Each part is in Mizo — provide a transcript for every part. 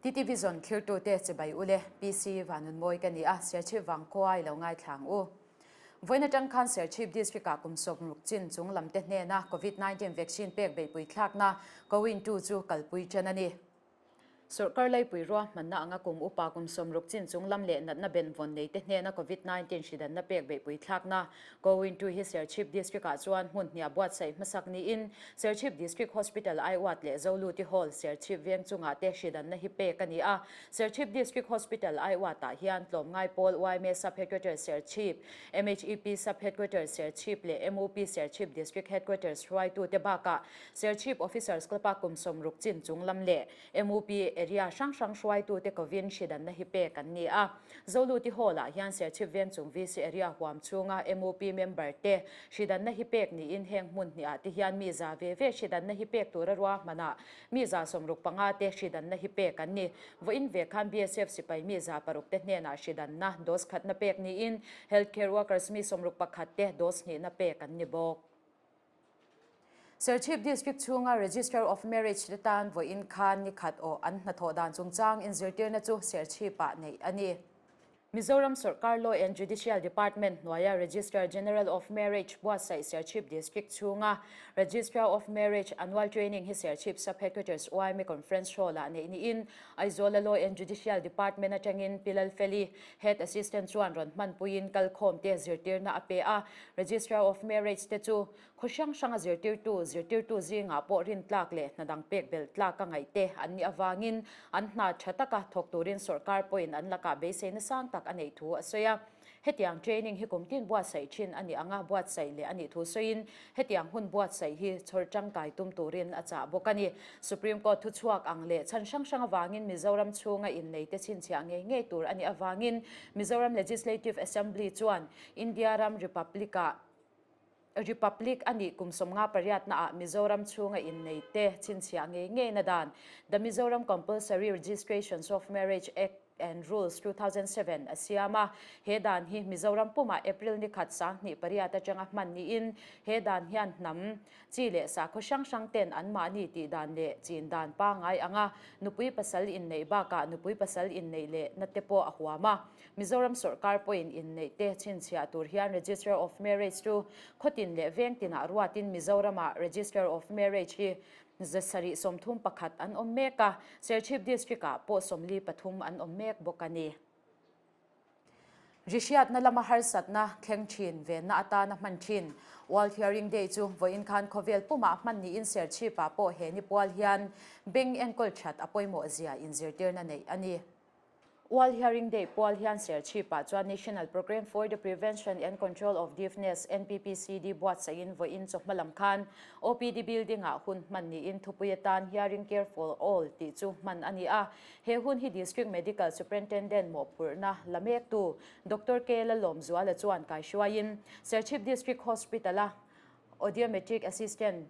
TTV zawn thlirtute chibai ule PC Vanunmawi ka ni a, Serchhip vangkhua i lo ngaithla ang u. Vawiin atang khan Serchhip District-ah kum sawmruk chin chung lamte hnena Covid 19 vaccine pek beihpui thlakna Cowin-2 chu kalpui ṭan a ni. Sorkar laipui ruahmanna anga kum upa kum sawmruk chin chung lam leh natna benvawn neite hnena Covid 19 hridanna pek beihpui thlakna Cowin-2 hi Serchhip District-ah chuan hmun hniah buatsaih hmasak niin Serchhip District Hospital Aiwat leh Zoluti Hall, Serchhip veng chungah te hridanna hi pek a ni a. Serchhip District Hospital Aiwatah hian tlawmngai pawl yma Sub Headquarters Serchhip, MHEP Sub Headquarters Serchhip leh MUP Serchhip District Headquarters hruaitute bakah Serchhip Officers Club-a kum sawmruk chin chung lam leh MUP area hrang hrang hruaitute kovin hridanna hi pek an ni a. Zoluti Hall-ah hian Serchhip veng chung VC area huam chhunga MUP member te hridanna hi pek niin heng hmun hnihah te hian mi za ve ve hridanna hi pek tura ruahmanah mi 65 te hridanna hi pek an ni. Vawiin ve khan BSF sipai mi 600 te hnenah hridanna dose khatna pek niin Healthcare workers mi 61 te dose hnihna pek an ni bawk. Serchhip District chhunga Register of Marriage te tan vawiin khan ni khat awh an hnathawh dan chungchang inzirtirna chu Serchhip-ah neih a ni. Mizoram Sawrkar Law and Judicial Department hnuaia Registrar General of Marriage buatsaih Serchhip District chhunga Registrar of Marriage Annual Training hi Serchhip Sub-Headquarters yma Conference Hall-ah neih niin Aizawla Law and Judicial Department atangin Pi Lalfeli, Head Assistant chuan rawn hmanpuiin kalkhawmte zirtirna a pe a. Registrar of Marriage te chu khaw hrang hranga zirtirtu, zirtirtu zingah pawh rintlak leh hna dang pek belh tlak a ngaih te an nih avangin an hna tha taka thawk turin sawrkar pawhin an lakah beiseina sang tak a neih thu a sawi a. Hetiang training hi kum tin buatsaih thin a nih anga buatsaih leh a nih thu sawiin hetiang hun buatsaih hi chhawr tangkai tum turin a chah bawk a ni. Supreme Court thuchhuak ang leh chhan hrang hrang avangin Mizoram chhunga inneite chhinchhiah ngei ngei tur a nih avangin Mizoram Legislative Assembly chuan India ram Republic-ah Republic a nih kum 58 naah Mizoram chhunga inneite chhinchhiah ngei ngeina dan The Mizoram Compulsory Registrations of Marriage Act and Rules 2007 a siam a. He dan hi Mizoram pumah April ni khat 2008 atanga hman niin he dan hian hnam chi leh sakhaw hrang hrang ten anmahni tih dan leh chin dan pangngai anga nupui pasal inneih bakah nupui pasal inneih leh na te pawh a huam a. Mizoram sawrkar pawhin inneih te chhinchhiah tur hian Registrar of Marriage chu khawtin leh veng tinah ruatin Mizoramah Registrar of Marriage hi 731 an awm mek a, Serchhip District-ah pawh 43 an awm mek bawk a ni. Rihriatna lama harsatna thleng thin venna atana hman thin World Hearing Day chu vawiin khan khawvel pumah hman niin Serchhip-ah pawh he ni pual hian beng enkawl that a pawimawh zia inzirtirna neih a ni. World Hearing Day pual hian Serchhip-ah chuan National Programme for the Prevention and Control of Deafness, NPPCD, buatsaihin vawiin chawhma lam khan OPD building-ah hun hman niin thupui atan Hearing Care for All tih chu hman a ni a. He hun hi District Medical Superintendent mawhphurhna la mektu Doctor K. Lalawmzuala chuan kaihruaiin Serchhip District Hospital-a Audiometric Assistant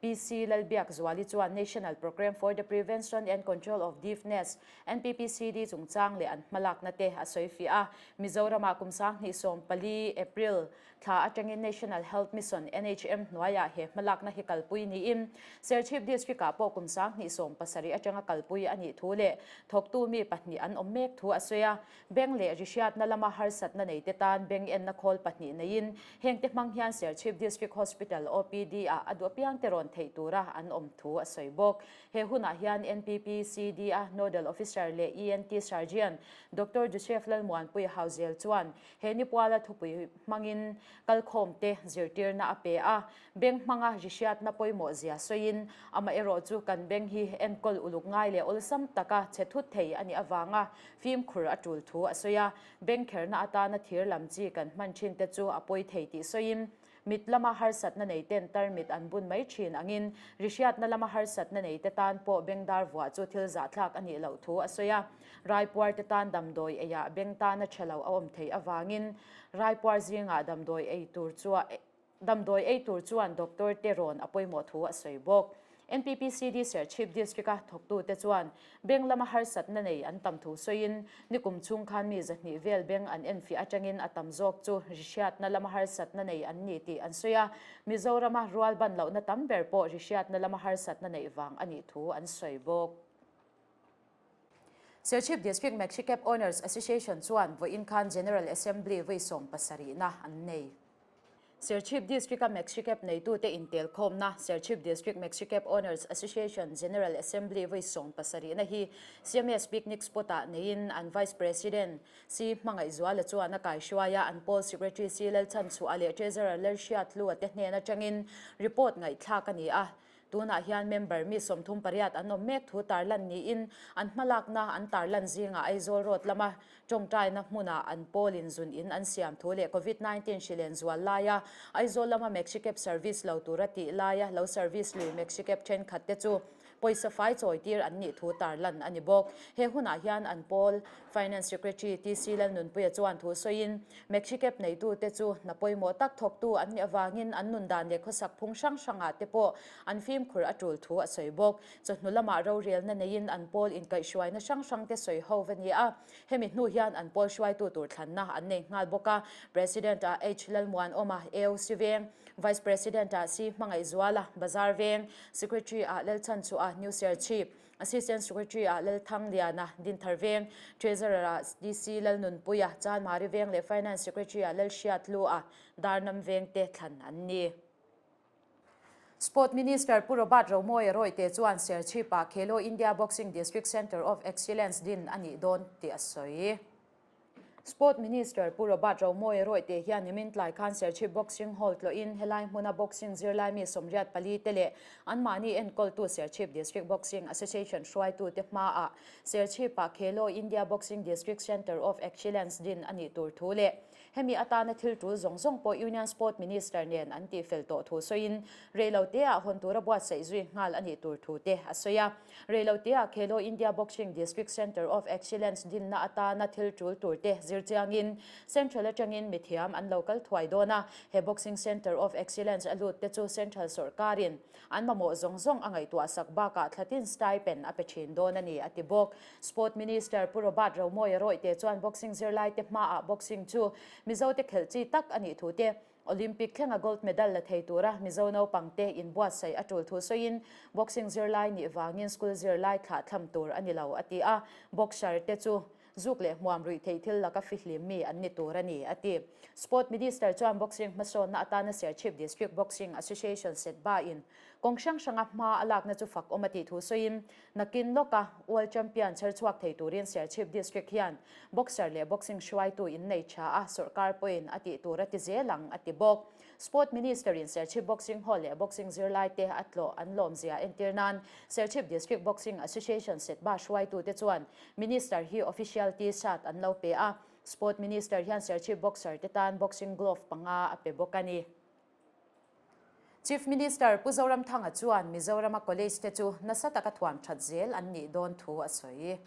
PC Lalbiak Zuali chuan National Programme for the Prevention and Control of Deafness, NPPCD, chungchang leh an hmalakna te a sawi fiah a. Mizoramah kum 2014, April, thla atangin National Health Mission, NHM, hnuaiah he hmalakna hi kalpui niin Serchhip District-ah pawh kum 2017 atanga kalpui a nih thu leh thawktu mi pahnih an awm mek thu a sawi a. Beng leh rihriatna lama harsatna neite tan beng enna khawl pahnih neiin hengte hmang hian Serchhip District Hospital, OPD, ah a duh apiangte rawn theih tura an awm thu a sawi bawk. He hunah hian NPPCD a Nodal Officer leh ENT Surgeon Doctor Joseph Lalmuanpuia Hauzel chuan he nipuala thupui hmangin kalkhawmte zirtirna a pe a. Beng hmanga rihriatna pawimawh zia sawiin amaherawh chu kan beng hi enkawl uluk ngai leh awlsam taka che thut thei a nih avanga fimkhur a tul thu a sawi a. Beng kherna atana thir lam chi kan hman thin te chu a pawi thei tih sawiin mit lama harsatna nei ten tarmit an bun mai thin angin rihriatna lama harsatna nei te tan pawh bengdar vuah chu thil zahthlak a nih loh thu a sawi a. Raipuar te tan damdawi eiah beng tana tha lo a awm theih avangin raipuar zingah damdawi ei tur chu Damdawi ei tur chuan doctor te rawn a pawimawh thu a sawi bawk. NPPCD Serchhip District-a thawktute chuan beng lama harsatna nei an tam thu sawiin nikum chhung khan mi 200 vel beng an enfiah atangin a tam zawk chu rihriatna lama harsatna nei an ni tih an sawi a. Mizorama rual ban lohna tam ber pawh rihriatna lama harsatna neih vang a nih thu an sawi bawk. Serchhip District Maxi Cab Owners Association chuan vawiin khan General Assembly vawi sawmpasarihna an nei. Serchhip District-a Maxi Cab neitute intelkhawmna Serchhip District Maxi Cab Owners Association General Assembly vawi sawmpasarihna hi CMS Picnic Spot-ah neiin an Vice President Si Hmangaihzuala chuan a kaihruai a, an pawl Secretary Si Lalchhanchhuah leh Treasurer Lalhriathlua te hnen atangin report ngaihthlak a ni a. Tunah hian member mi 38 an awm mek thu tarlan niin an hmalakna an tarlan zingah Aizawl Road lama tawngtaina hmunah an pawlin zun in an siam thu leh Covid 19 hrilen zual laia Aizawl lama Maxi Cab service lo tura tih laia lo service lui Maxi Cab thenkhat te chu Pawisa fai chawitir an nih thu tarlan a ni bawk. He hunah hian an pawl Finance Secretary TC Lalnunpuia chuan thu sawiin, Maxi Cab neitute chu hna pawimawh tak thawktu an nih avangin an nun dan leh khawsak phung hrang hrangah te pawh an fimkhur a tul thu a sawi bawk. Chawhnu lamah rorelna neiin an pawl inkaihhruaina hrang hrangte sawi ho va ni a. Hemi hnu hian an pawl hruaitu tur thlanna an nei nghal bawk a, President ah H Lalmuanawma, AOC Veng, Vice President ah C Hmangaihzuala, Bazar Veng, Secretary ah Lalchhanchhuah, New Serchhip, Assistant Secretary ah Lalthangliana, Dinthar Veng, Treasurer ah DC Lalnunpuia, Chanmari Veng leh Finance Secretary ah Lalhriathlua, Darnam Veng te thlan an ni. Sport Minister Pu Robert Romawia Rawite chuan Serchhip-ah Khelo India Boxing District Centre of Excellence din a nih dawn tih a sawi. Sport Minister Pu Robert Romawia Rawite hian nimin tlai khan Serchhip Boxing Hall tlawhin helai hmuna boxing zirlai mi 84 te leh anmahni enkawltu Serchhip District Boxing Association hruaitute hmaah Serchhip-ah Khelo India Boxing District Centre of Excellence din a nih tur thu leh Hemi atana thil tul zawng zawng pawh Union Sport Minister nen an tihfel tawh thu sawiin, reiloteah hawn tura buatsaih zui nghal a nih tur thu te a sawi a. Reiloteah Khelo India Boxing District Centre of Excellence dinna atana thil tul tur te zir chiangin Central atangin mithiam an lo kal thuai dawn a. He Boxing Centre of Excellence a lut te chu Central sawrkarin an mamawh zawng zawng a ngaihtuah sak bakah thlatin stipend a pe thin dawn a ni, a ti bawk. Sport Minister Pu Robert Romawia Rawite chuan boxing zirlaite hmaah boxing chu Mizote khelh chi tak a nih thu te, Olympic thlenga gold medal la thei tura Mizo naupangte inbuatsaih a tul thu sawiin boxing zirlai nih vangin school zirlai thlah thlam tur a ni lo a ti a, boxer te chu zuk leh hmuam ruih theih thil laka fihlim mi an ni tur a ni a ti. Sport Minister chuan boxing hmasawnna atana Serchhip District Boxing Association SEDBA in kawng hrang hranga hma a lakna chu fak awm a tih thu sawiin Nakin lawka World Champion chher chhuak thei turin Serchhip District hian boxer leh boxing hruaitu in nei tha a, sawrkar pawhin a tih tur a ti zel ang, a ti bawk. Sport Minister-in Serchhip Boxing Hall leh boxing zirlaite a tlawh an lawmzia entir nan Serchhip District Boxing Association SEDBA hruaitute chuan Minister hi official T-shirt an lo pe a, Sport Minister hian Serchhip boxer te tan boxing glove panga a pe bawk a ni. Chief Minister Pu Zoramthanga chuan Mizorama college te chu nasa taka thuam that zel an nih dawn thu a sawi.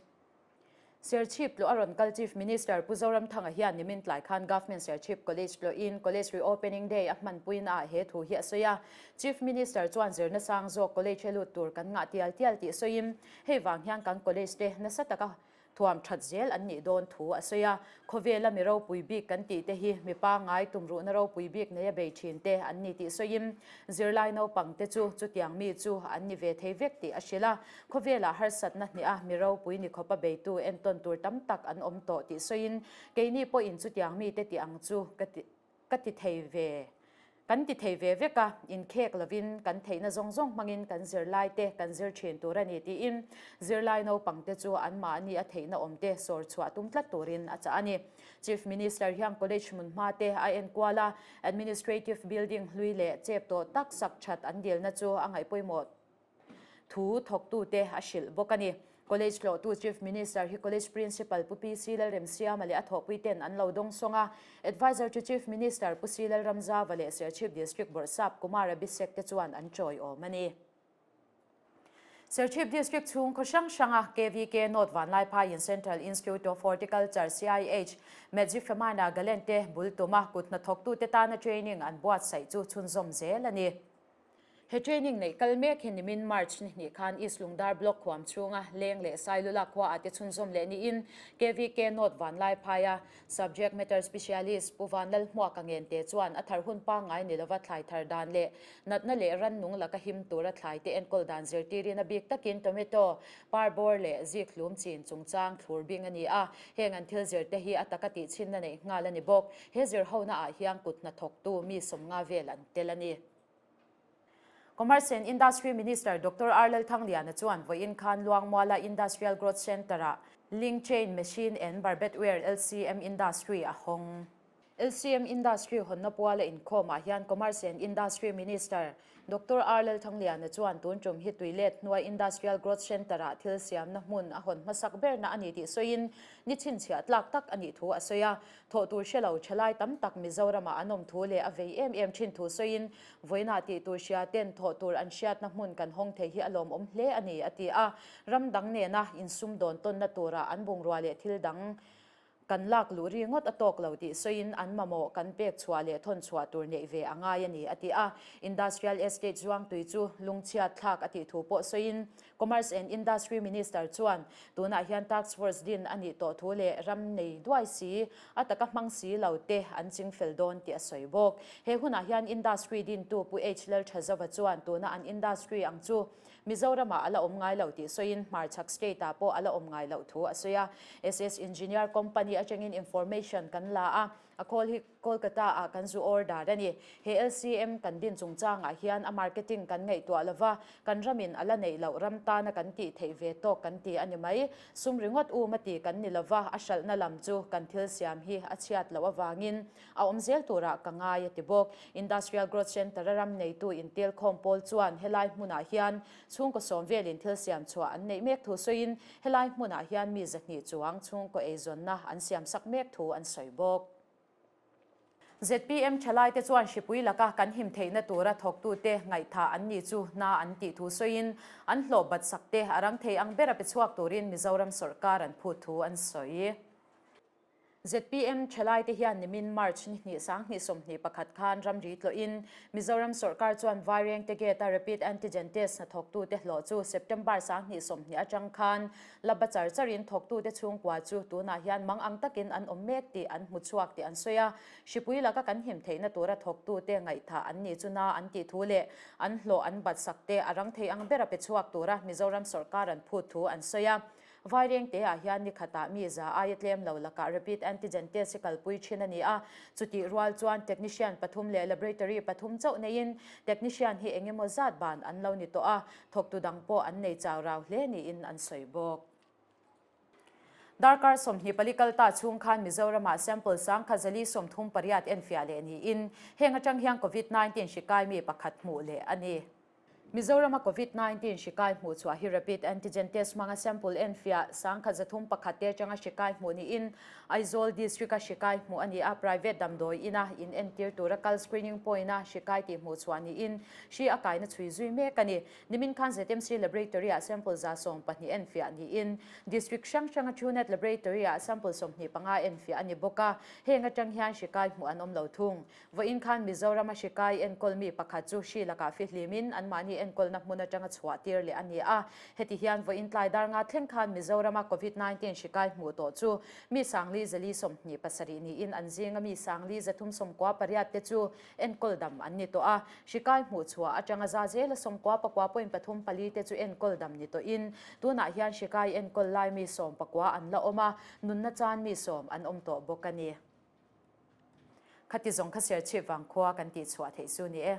Serchhip tlawh a rawn kal Chief Minister Pu Zoramthanga hian nimin tlai khan Government Serchhip College tlawhin College Reopening Day a hmanpuina ah he thu hi a sawi a. Chief Minister chuan zirna sang zawk college a lut tur kan ngah tial tial tih sawiin hei vang hian kan college te nasa taka Thuam that zel an nih dawn thu a sawi a, khawvela mi ropui bik kan tih te hi mi pangngai tumruhna ropui bik neia bei thin te an ni tih sawiin zirlai naupang te chu chutiang mi chu an ni ve thei vek tih a hrilh a, khawvelah harsatna hniha mi ropui ni khawpa beitu entawn tur tam tak an awm tawh tih sawiin keini pawhin chutiang mite tih ang chu ka ti Ka ti thei ve. Kan ti thei ve vek a, inkhek lovin kan theihna zawng zawng hmangin kan zirlaite kan zir thin tur a ni tiin zirlai naupangte chu anmahni a theihna awmte sawr chhuah tum tlat turin a chah a ni. Chief Minister hian College hmun hmate a enkual a, Administrative Building hlui leh chep tawh tak sak that an dilna chu a ngaihpawimawh Thu thawktute a hrilh bawk a ni. College tlawhtu Chief Minister hi College Principal Pu PC Lalremsiama leh a thawhpuiten an lo dawngsawng a. Adviser to Chief Minister Pu C Lalramzava leh Serchhip District Bawrhsap Kumar Abhishek te chuan an chawiawm a ni. Serchhip District chhung khaw hrang hranga KVK North Vanlaiphaiin Central Institute of Horticulture, CIH, Medzifema Nagaland te bul tuma kut hnathawktute tana training an buatsaih chu chhunzawm zel a ni. He training neih kal mek hi nimin March ni hnih khan East Lungdar Block huam chhunga Leng leh Sailula khua ah te chhunzawm leh niin KVK North Vanlaiphaia Subject Matter Specialist Pu Vanlalhmuaka Ngente chuan a thar hun pangngai ni lova thlai thar dan leh natna leh rannung laka him tura thlai te enkawl dan zirtirin a bik takin tomato, parbawr leh zikhlum chin chungchang thlur bing a ni a. Heng an thil zir te hi a taka tihchhinna neih nghal a ni bawk. He zirhona ah hian kut hnathawktu mi 50 vel an tel a ni. Commerce and Industry Minister Doctor R Lalthangliana chuan vawiin khan Luangmuala Industrial Growth Centre-ah Link Chain Machine and Barbed Ware LCM Industry a hawng. LCM Industry hawnna puala inkhawmah hian Commerce and Industry Minister Doctor R Lalthangliana chuan tun tum hi tuilet hnuai Industrial Growth Centre-ah thil siamna hmun a hawn hmasak berna a ni tih sawiin ni chhinchhiah tlak tak a nih thu a sawi a. Thawh tur hre lo thalai tam tak Mizoramah an awm thu leh a vei em em thin thu sawiin, vawiinah tih tur hria ten thawh tur an hriatna hmun kan hawng thei hi a lawmawm hle a ni, a ti a. Ram dang nena insum dawn tawnna turah an bungrua leh thil dang kan lak luh ri ngawt a tawk lo tih sawiin an mamawh kan pek chhuah leh thawn chhuah tur neih ve a ngai a ni, a ti a. Industrial Estate Zuangtui chu lungchhiat thlak a tih thu pawh sawiin, Commerce and Industry Minister chuan tunah hian Task Force din a nih tawh thu leh ram nei duai si, a taka hmang si lo te an ching fel dawn tih a sawi bawk. He hunah hian Industry dintu Pu H Lalthazova chuan tuna an industry ang chu Mizoramah a la awm ngai lo tih sawiin hmarchhak state-ah pawh a la awm ngai loh thu a sawi a. SS Engineer Company atangin information kan la a, a khawl hi Kolkata ah kan zu order a ni. He LCM kan din chungchangah hian a marketing kan ngaihtuah lova, kan ramin a la neih loh ram tana kan tih theih ve tawk kan ti a ni mai. Sum ringawt um a ti kan ni lova, a hralhna lam chu kan thil siam hi a chhiat loh avangin a awm zel turah ka ngai a ti bawk. Industrial Growth Centre a ram neitu intelkhawm pawl chuan helai hmunah hian chhungkaw sawm velin thil siam chhuah an neih mek thu sawiin helai hmunah hian mi 200 chuang chhungkaw eizawnna an siamsak mek thu an sawi bawk. Zpm thalaite chuan hripui laka kan him theihna tura thawktute ngaihthah an ni chu hna an tih thu sawiin an hlawh bat sakte a rang thei ang bera pe chhuak turin Mizoram sawrkar an phut thu an sawi. Zpm thalaite hian nimin March ni hnih 2021 khan ramri tlawhin Mizoram sawrkar chuan Vairengte Gate-a Rapid Antigen Test hnathawktute hlawh chu September 2020 atang khan La ba char charin thawktute chhungkua chu tunah hian mang ang takin an awm mek tih an hmu chhuak tih an sawi a. Hripui laka kan him theihna tura thawktute ngaihthah an nih chu na an tih thu leh an hlawh an bat sak te a rang thei ang bera pe chhuak tura Mizoram sawrkar an phut thu an sawi a. Vairengte-ah hian ni khatah mi za aia tlem lo lakah rapid antigen test hi kalpui thin a ni a. Chutih rual chuan technician pathum leh laboratory pathum chauh neiin technician hi eng emaw zat ban an lo ni tawh a. Thawktu dang pawh an nei chau rau hle niin an sawi bawk. Darkar 24 kal ta chhung khan Mizoramah sample 1438 enfiah leh niin heng atang hian Covid 19 hri kai mi pakhat hmuh leh a ni. Mizorama Covid 19 hri kai hmuh chhuah hi rapid antigen test hmanga sample enfiah 1301 te atanga hri kai hmuh niin Aizawl District-a hri kai hmuh a ni a, private damdawi ina in entir tura kal screening point-a hri kai tih hmuh chhuah niin Hri a kaina chhui zui mek a ni. Nimin khan ZMC Laboratory-ah sample 14 enfiah niin District hrang hranga Truenat Laboratory-ah sample 25 enfiah a ni bawk a. Heng atang hian hri kai hmuh an awm lo thung. Vawiin khan Mizorama hri kai enkawl mi pakhat chu hri lakah fihlimin anmahni enkawlna hmun atanga chhuah tir leh a ni a. Heti hian vawiin tlai dar nga thleng khan Mizorama Covid 19 hri kai hmuh tawh chu mi 4427 niin an zinga mi 4398 te chu enkawl dam an ni tawh a, hri kai hmuh chhuah atanga za zela 99 point pathum pali te chu enkawl dam ni tawhin tunah hian hri kai enkawl lai mi 19 an la awm a, nunna chan mi 10 an awm tawh bawk a ni. Khati zawng kha Serchhip vang khua kan tih chhuah theih chu ni e.